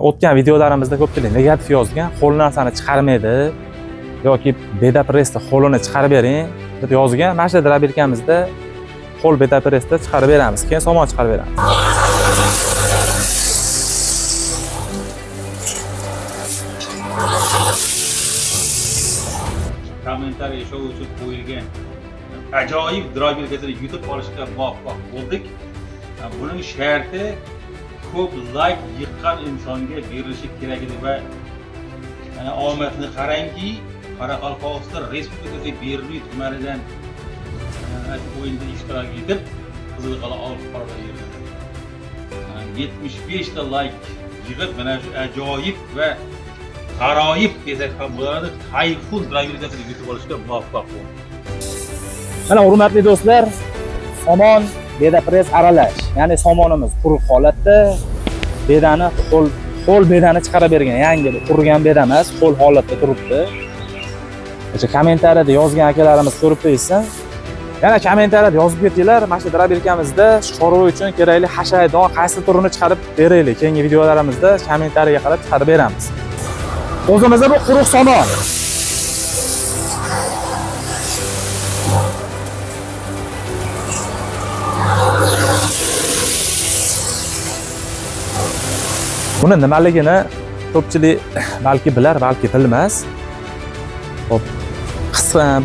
O'tgan videolarimizda ko'pchilik negativ yozgan, ho'l narsani chiqarmaydi yoki beda pressda ho'lini chiqarib bering deb yozgan. Mana shu drabirkamizda ho'l beda pressda chiqarib beramiz, keyin somon chiqarib beramiz. Kommentariy show uchun qo'yilgan ajoyib drobirkasini yutib olishga muvaffaq bo'ldik. Buning sharti ko'p layk yiqqan insonga berilishi kerak edi va mana omadni qarangki, Qoraqalpog'iston Respublikasi Beruniy tumanidan shu o'yinda ishtirok etib, Qizil Qal'a olib qorilgan yerdan 75 ta layk yig'ib, mana shu ajoyib va g'aroyib desak ham bo'ladi, Tayfun drobirkasini yutib olishga muvaffaq bo'ldik. Mana hurmatli do'stlar, somon beda press aralash. Ya'ni somonimiz quruq holatda, bedani ho'l bedani chiqarib bergan, yangi qurigan beda emas, ho'l holatda turibdi. O'sha kommentariyada yozgan akalarimiz ko'rib qo'ysin. Yana kommentariyada yozib ketinglar, mana shu drabirkamizda chorva uchun kerakli hashaydon qaysi turini chiqarib beraylik. Keyingi videolarimizda kommentariyaga qarab chiqarib beramiz. O'zimizda bu quruq somon. Buni nimaligini ko'pchilik balki bilar, balki bilmas. Xo'p,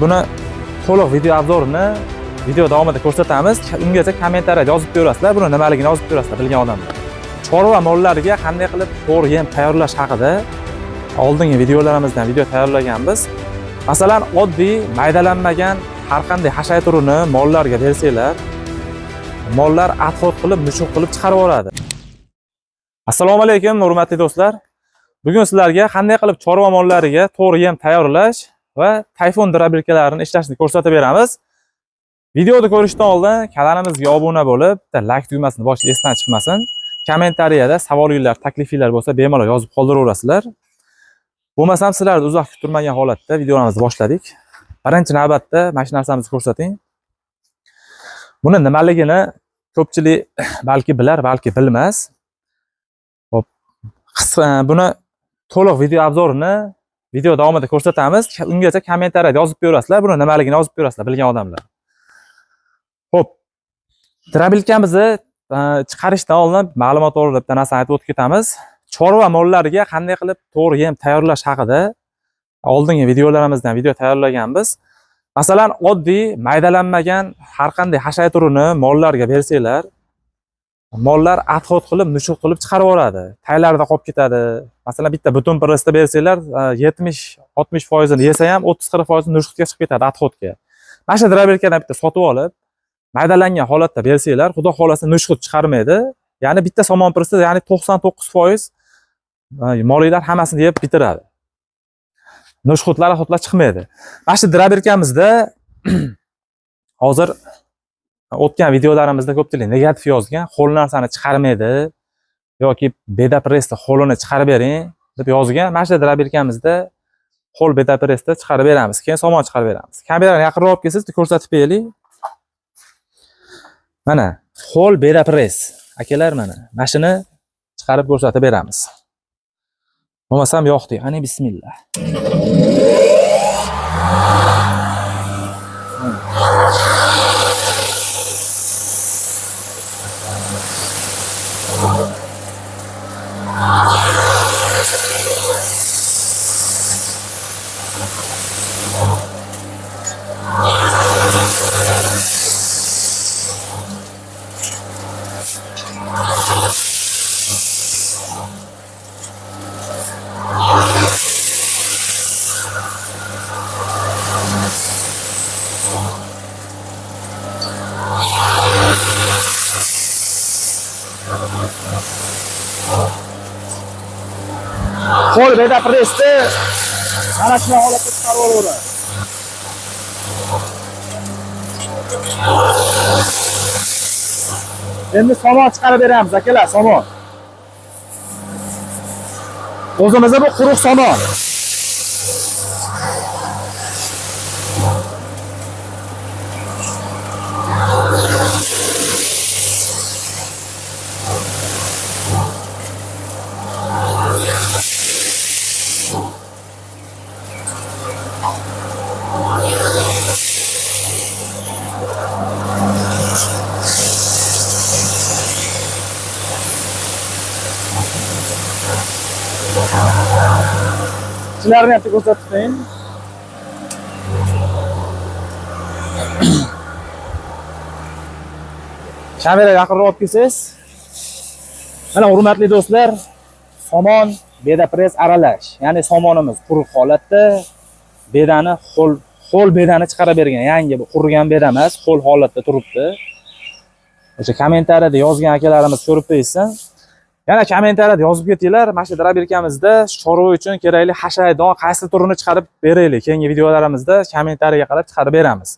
buni to'liq video obzorini video davomida ko'rsatamiz. Ungacha kommentariyada yozib qo'yasizlar, buni nimaligini yozib qo'yasizlar bilgan odamlar. Chorva mollariga qanday qilib to'g'ri yem tayyorlash haqida oldingi videolarimizdan video tayyorlaganmiz. Masalan, oddiy maydalanmagan har qanday hashay turini mollarga bersanglar, mollar отход qilib, mushuq qilib chiqarib yuboradi. Assalomu alaykum hurmatli do'stlar. Bugun sizlarga qanday qilib chorva mollariga to'g'ri yem tayyorlash va Tayfun drabirkalarini ishlashni ko'rsatib beramiz. Videoni ko'rishdan oldin kanalimizga obuna bo'lib, bitta like tugmasini bosish esdan chiqmasin. Kommentariyada savollar, takliflar bo'lsa bemalol yozib qoldiraverasizlar. Bo'lmasam sizlarni uzoq kuttirmagan holatda videomizni boshladik. Birinchi navbatda mana shu narsamizni ko'rsating. Buni nimaligini ko'pchilik balki bilar, balki bilmas. Xo'p, buni to'liq video obzorini video davomida ko'rsatamiz. Ungacha kommentariyada yozib qo'yasizlar, buni nimaligini yozib qo'yasizlar bilgan odamlar. Xo'p, drabilkamizni chiqarishdan oldin ma'lumot o'rnida bitta narsani aytib o'tib ketamiz. Chorva mollariga qanday qilib to'g'ri yem tayyorlash haqida oldingi videolarimizdan video tayyorlaganmiz. Masalan, oddiy maydalanmagan har qanday hashay turini mollarga bersanglar, mollar отход qilib, mushuq qilib chiqarib yuboradi. Taylarida qolib ketadi. Masalan, bitta butun pressda bersanglar, 70-60% yesa ham 30-40% mushuqga chiqib ketadi, отходga. Mana shu drabirkadan bitta sotib olib, maydalangan holatda bersanglar, xudo xolasa mushuq chiqarmaydi. Ya'ni bitta somon pressda, ya'ni 99% moliylar hammasini yeb bitiradi. Nushxutlar, xutlar chiqmaydi. Mana shu drabirkamizda hozir o'tgan videolarimizda ko'pchilik negativ yozgan, ho'l narsani chiqarmaydi yoki beda pressda ho'lini chiqarib bering deb yozgan. Mana shu drabirkamizda ho'l beda pressda chiqarib beramiz, keyin somon chiqarib beramiz. Kamerani yaqinroq olib kelsangiz ko'rsatib beraylik. Mana ho'l beda press akalar, mana shuni chiqarib ko'rsatib beramiz. Bo'lmasam yo'q dey. Qani bismillah. Qo'l beda pressni mana shunday holatda chiqarib olaveradi. Endi somon chiqarib beramiz akalar, somon. O'zimizda bu quruq somon. Ichilarini ham ko'rsatib qo'ying. Kamera yaqinroq olib kelsangiz. Mana hurmatli do'stlar, somon beda press aralash. Ya'ni somonimiz quruq holatda, bedani ho'l bedani chiqarib bergan. Yangi bu qurigan beda emas, ho'l holatda turibdi. O'sha kommentariyada yozgan akalarimiz ko'rib qo'ysin. Yana kommentariyada yozib ketinglar, mana shu drabirkamizda chorva uchun kerakli hashaydon qaysi turini chiqarib beraylik. Keyingi videolarimizda kommentariyaga qarab chiqarib beramiz.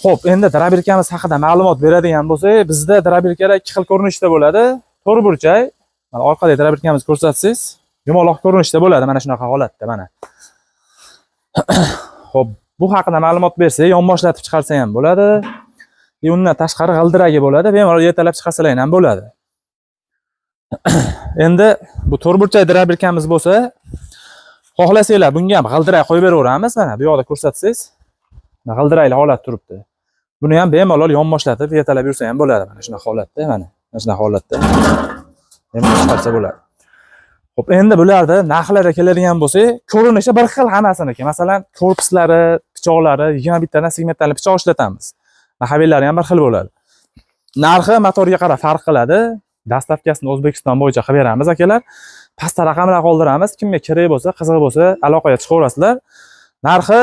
Xo'p, endi drabirkamiz haqida ma'lumot beradigan bo'lsak, bizda drabirkalar ikki xil ko'rinishda bo'ladi. To'rtburchak, mana orqadagi drabirkamizni ko'rsatsangiz, yumaloq ko'rinishda bo'ladi mana shunaqa holatda mana. Xo'p, bu haqida ma'lumot bersak, yonboshlatib chiqarsa ham bo'ladi. Undan tashqari g'ildiragi bo'ladi, bemalol ertalab chiqarsalar ham bo'ladi. Endi bu to'rtburchak drabirkamiz bo'lsa, xohlasanglar bunga ham g'ildirak qo'yib beraveramiz. Mana bu yoqda ko'rsatsangiz, g'ildirakli holat turibdi. Buni ham bemalol yonboshlatib ertalab yursa ham bo'ladi mana shunaqa holatda, mana shunaqa holatda. Bemalol chiqarsa bo'ladi. Xo'p, endi bularda narxlarga keladigan bo'lsak, ko'rinishi bir xil hammasiniki. Masalan, korpuslari, pichoqlari 21 tadan segmentali pichoq ishlatamiz. Mahavellari ham bir xil bo'ladi. Narxi motorga qarab farq qiladi. Dastavkasini O'zbekiston bo'yicha qilib beramiz akalar. Pastda raqamlar qoldiramiz. Kimga kerak bo'lsa, qiziq bo'lsa, aloqaga chiqaverasizlar. Narxi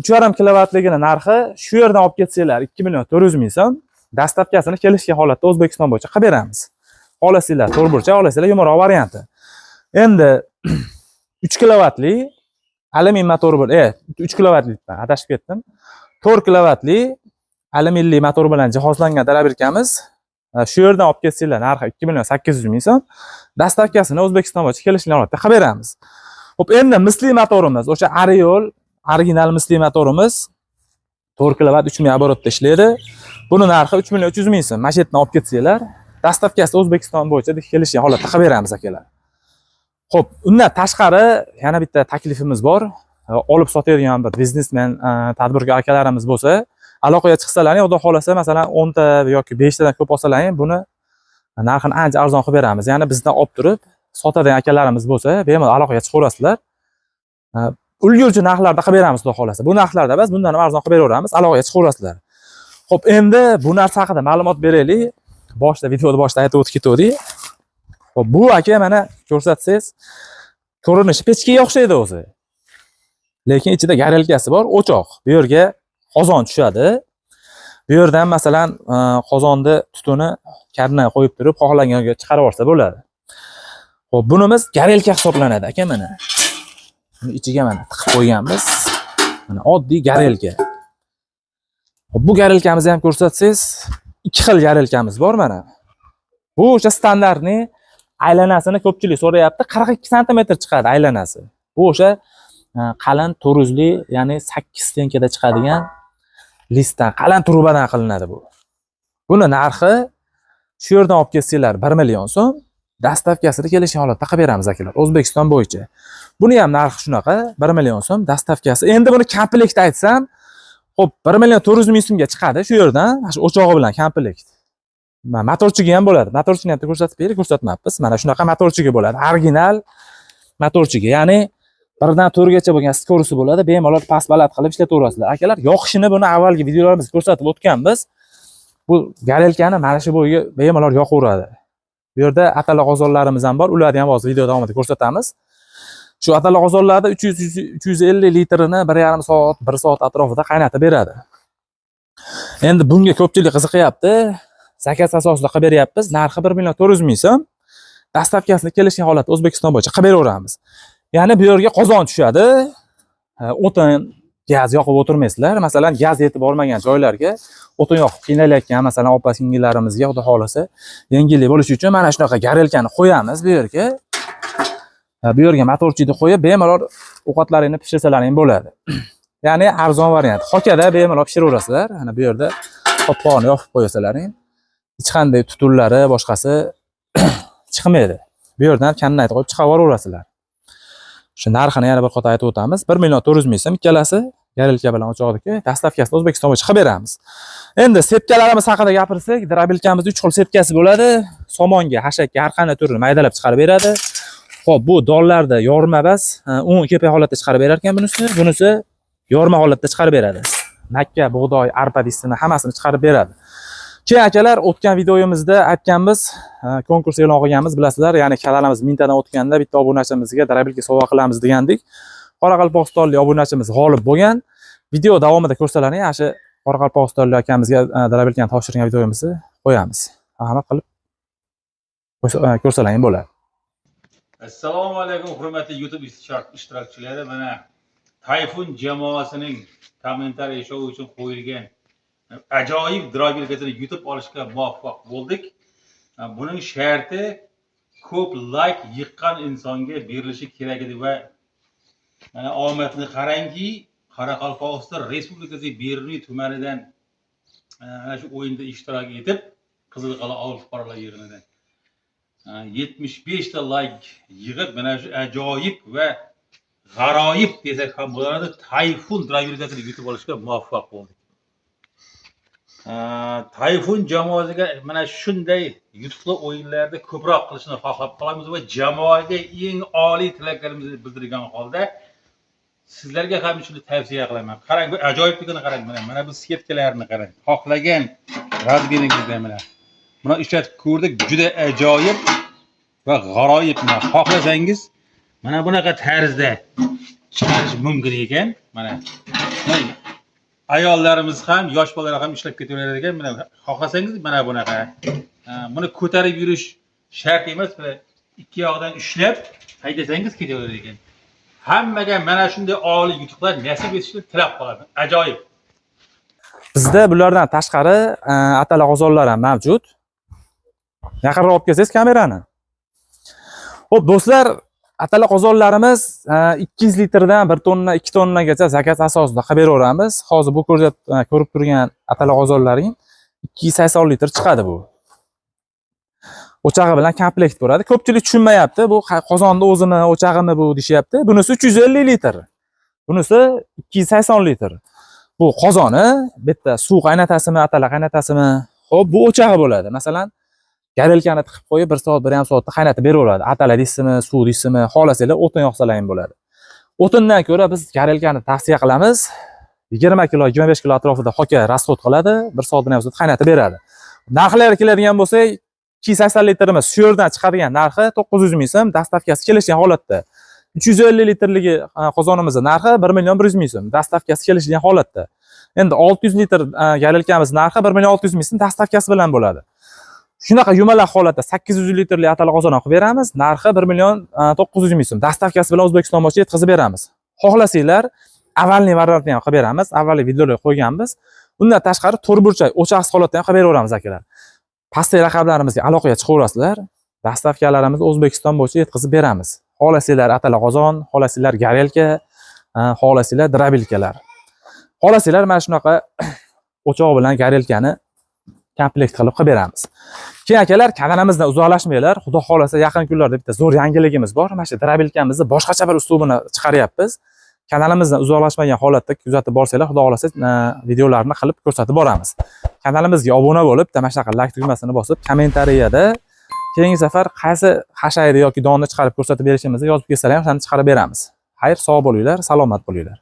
3,5 kilovatligini narxi shu yerdan olib ketsanglar 2 million 400 ming so'm. Dastavkasini kelishgan holatda O'zbekiston bo'yicha qilib beramiz. Xohlasanglar to'rtburchak, xohlasanglar yumaloq varianti. Endi 3 kilovatli alyumin motor bilan, 3 kilovatli, adashib ketdim. 4 kilovatli alyuminli motor bilan jihozlangan drabirkamiz shu yerdan olib ketsanglar narxi 2 million 800 ming so'm. Dastavkasini O'zbekiston bo'yicha kelishgan holatda qilib beramiz. Xo'p, endi misli motorimiz, o'sha Ariol original misli motorimiz 4 kilovat 3000 oborotda ishlaydi. Buni narxi 3 million 300 ming so'm. Mana shu yerdan olib ketsanglar, dastavkasi O'zbekiston bo'yicha kelishgan holatda qilib beramiz akalar. Xo'p, undan tashqari yana bitta taklifimiz bor. Olib sotadigan bir biznesmen, tadbirkor akalarimiz bo'lsa, aloqaga chiqsalaring, xudo xolasa, masalan, 10 ta yoki 5 tadan ko'p olsalaring, buni narxini ancha arzon qilib beramiz. Ya'ni bizdan olib turib sotadigan akalarimiz bo'lsa, bemalol aloqaga chiqaverasizlar. Ulgurji narxlarda qilib beramiz xudo xolasa. Bu narxlarda emas, bundan ham arzon qilib beraveramiz, aloqaga chiqaverasizlar. Xo'p, endi bu narsa haqida ma'lumot beraylik. Boshda videoda boshda aytib o'tib ketdik. Xo'p, bu aka mana ko'rsatsangiz, ko'rinishi pechkaga o'xshaydi o'zi. Lekin ichida gorelkasi bor, o'choq. Bu yerga qozon tushadi. Bu yerdan masalan, qozonni tutuni karnay qo'yib turib, xohlagan yerga chiqarib olsa bo'ladi. Xo'p, bunimiz gorelka hisoblanadi aka mana. Buni ichiga mana tiqib qo'yganmiz. Mana oddiy gorelka. Xo'p, bu gorelkamizni ham ko'rsatsangiz, ikki xil gorelkamiz bor mana. Bu o'sha standartni aylanasini ko'pchilik so'rayapti. 42 santimetr chiqadi aylanasi. Bu o'sha qalin to'ruzli, ya'ni 8 stenkada chiqadigan listdan, qalin trubadan qilinadi bu. Buni narxi shu yerdan olib kelsanglar 1 million so'm, dastavkasini kelishgan holatda qilib beramiz akalar, O'zbekiston bo'yicha. Buni ham narxi shunaqa, 1 million so'm dastavkasi. Endi buni komplekt aytsam, xo'p, 1 million 400 ming so'mga chiqadi shu yerdan, mana shu o'chog'i bilan komplekt. Motorchigi ham bo'ladi. Motorchini ham ko'rsatib berdik, ko'rsatmabmiz. Mana shunaqa motorchigi bo'ladi. Original motorchigi, ya'ni 1dan 4gacha bo'lgan skorosi bo'ladi. Bemalol past baland qilib ishlataverasizlar. Akalar, yoqishini buni avvalgi videolarimizda ko'rsatib o'tganmiz. Bu gorelkani mana shu bo'yiga bemalol yoqaveradi. Bu yerda atala qozonlarimiz ham bor. Ularni ham hozir video davomida ko'rsatamiz. Shu atala qozonlarda 350 litrini 1,5 soat, 1 soat atrofida qaynatib beradi. Endi bunga ko'pchilik qiziqyapti. Zakaz asosida qilib beryapmiz. Narxi 1 million 400 ming so'm. Dastavkasini kelishgan holatda O'zbekiston bo'yicha qilib beraveramiz. Ya'ni bu yerga qozon tushadi. O'tin, gaz yoqib o'tirmaysizlar. Masalan, gaz yetib bormagan joylarga o'tin yoqib qiynalayotgan, masalan, opa singillarimizga xudo xolasa yengillik bo'lishi uchun mana shunaqa gorelkani qo'yamiz bu yerga. Bu yerga motorchini qo'yib, bemalol ovqatlaringni pishirsalaring bo'ladi. Ya'ni arzon variant. Xokada bemalol pishiraverasizlar. Mana bu yerda qopqog'ini yopib qo'yasalaring, hech qanday tutunlari, boshqasi chiqmaydi. Bu yerdan kannayni qo'yib chiqarib yuboraverasizlar. Shu narxini yana bir qator aytib o'tamiz. 1 million 400 ming so'm ikkalasi горелка bilan o'choqdiki, доставка sini O'zbekiston bo'yicha qilib beramiz. Endi сетка larimiz haqida gapirsak, дробилка miz 3 xil сетка si bo'ladi. Somonga, xashakka har qanday turini maydalab chiqarib beradi. Xo'p, bu donlarda yorma bas, un kepak holatda chiqarib berar ekan bunisi. Bunisi yorma holatda chiqarib beradi. Makka, bug'doy, arpa deysizmi, hammasini chiqarib beradi. Keyin akalar, o'tgan videoyimizda aytganmiz, konkurs e'lon qilganmiz, bilasizlar, ya'ni kanalimiz mingtadan o'tganda bitta obunachimizga дробилка sovg'a qilamiz degandik. Qoraqalpog'istonlik obunachimiz g'olib bo'lgan. Video davomida ko'rsalaring, ana shu Qoraqalpog'istonlik akamizga дробилка ni topshirgan videomizni qo'yamiz. Hamma qilib ko'rsalaring bo'ladi. Assalomu alaykum, hurmatli YouTube ishtirokchilari. Mana Tayfun jamoasining kommentariy shou uchun qo'yilgan ajoyib дробилка sini yutib olishga muvaffaq bo'ldik. Buning sharti ko'p layk yiqqan insonga berilishi kerak edi va mana omadni qarangki, Qoraqalpog'iston Respublikasi Beruniy tumanidan ana shu o'yinda ishtirok etib, Qizilqal'a ovul fuqarolar yig'inidan 75 ta layk yig'ib, mana shu ajoyib va g'aroyib desak ham bo'ladi, Tayfun дробилка sini yutib olishga muvaffaq bo'ldik. Tayfun jamoasiga mana shunday yutuqli o'yinlarda ko'proq qilishini xohlab qolamiz va jamoaga eng oliy tilaklarimizni bildirgan holda sizlarga ham shuni tavsiya qilaman. Qarang, bu ajoyibligini qarang, mana bu сетка larni qarang. Xohlagan размер ingizda mana. Buni ishlatib ko'rdik, juda ajoyib va g'aroyib. Mana xohlasangiz mana bunaqa tarzda chiqarish mumkin ekan. Mana ayollarimiz ham, yosh bolalar ham ishlab ketaverar ekan. Mana xohlasangiz mana bunaqa. Buni ko'tarib yurish shart emas, mana ikki yog'idan ushlab haydasangiz ketaverar ekan. Hammaga mana shunday oliy yutuqlar nasib etishini tilab qolaman. Ajoyib. Bizda bulardan tashqari atala qozonlar ham mavjud. Yaqinroq olib kelsangiz kamerani. Xo'p, do'stlar, atala qozonlarimiz 200 litrdan 1 tonna, 2 tonnagacha заказ asosida qilib beraveramiz. Hozir bu ko'rib turgan atala qozonlaring 280 litr chiqadi bu. O'chog'i bilan komplekt bo'ladi. Ko'pchilik tushunmayapti, bu qozonni o'zini o'chog'imi bu deyishyapti. Bunisi 350 litr. Bunisi 280 litr. Bu qozoni bitta suv qaynatasimi, atala qaynatasimi? Xo'p, bu o'chog'i bo'ladi. Masalan, горелка ni tiqib qo'yib, 1 soat, 1,5 soatda qaynatib beraveradi. Atala deysizmi, suv deysizmi, xohlasanglar o'tin yoqsalar ham bo'ladi. O'tindan ko'ra biz горелка ni tavsiya qilamiz. 20 kilo, 25 kilo atrofida xoka расход qiladi, 1 soat, 1,5 soat qaynatib beradi. Narxlarga keladigan bo'lsak, 280 litrimiz shu yerdan chiqadigan narxi 900 ming so'm, доставка si kelishgan holatda. 350 litrligi qozonimizni narxi 1 million 100 ming so'm, доставка si kelishgan holatda. Endi 600 litr горелка miz narxi 1 million 600 ming so'm, доставка si bilan bo'ladi. Shunaqa yumalaq holatda 800 litrli atala qozon qilib beramiz, narxi 1 million 900 ming so'm, доставка si bilan O'zbekiston bo'yicha yetkazib beramiz. Xohlasanglar, овальный variantni ham qilib beramiz, avvalgi videolar qo'yganmiz. Undan tashqari to'rtburchak o'choqsiz holatda ham qilib beraveramiz, akalar. Pastdagi raqamlarimizga aloqaga chiqaverasizlar. Доставка larimizni O'zbekiston bo'yicha yetkazib beramiz. Xohlasanglar atala qozon, xohlasanglar горелка, xohlasanglar дробилка lar. Xohlasanglar mana shunaqa o'choq bilan горелка ni komplekt qilib qilib beramiz. Keyin akalar, kanalimizdan uzoqlashmanglar. Xudo xohlasa yaqin kunlarda bitta zo'r yangiligimiz bor. Mana shu дробилка mizni boshqacha bir uslubini chiqaryapmiz. Kanalimizdan uzoqlashmagan holatda kuzatib borsanglar, Xudo xohlasa videolarni qilib ko'rsatib boramiz. Kanalimizga obuna bo'lib, bitta mana shunaqa layk tugmasini bosib, kommentariyada keyingi safar qaysi xashayni yoki donni chiqarib ko'rsatib berishimizni yozib kelsalar ham, o'shani chiqarib beramiz. Xayr, sog' bo'linglar, salomat bo'linglar.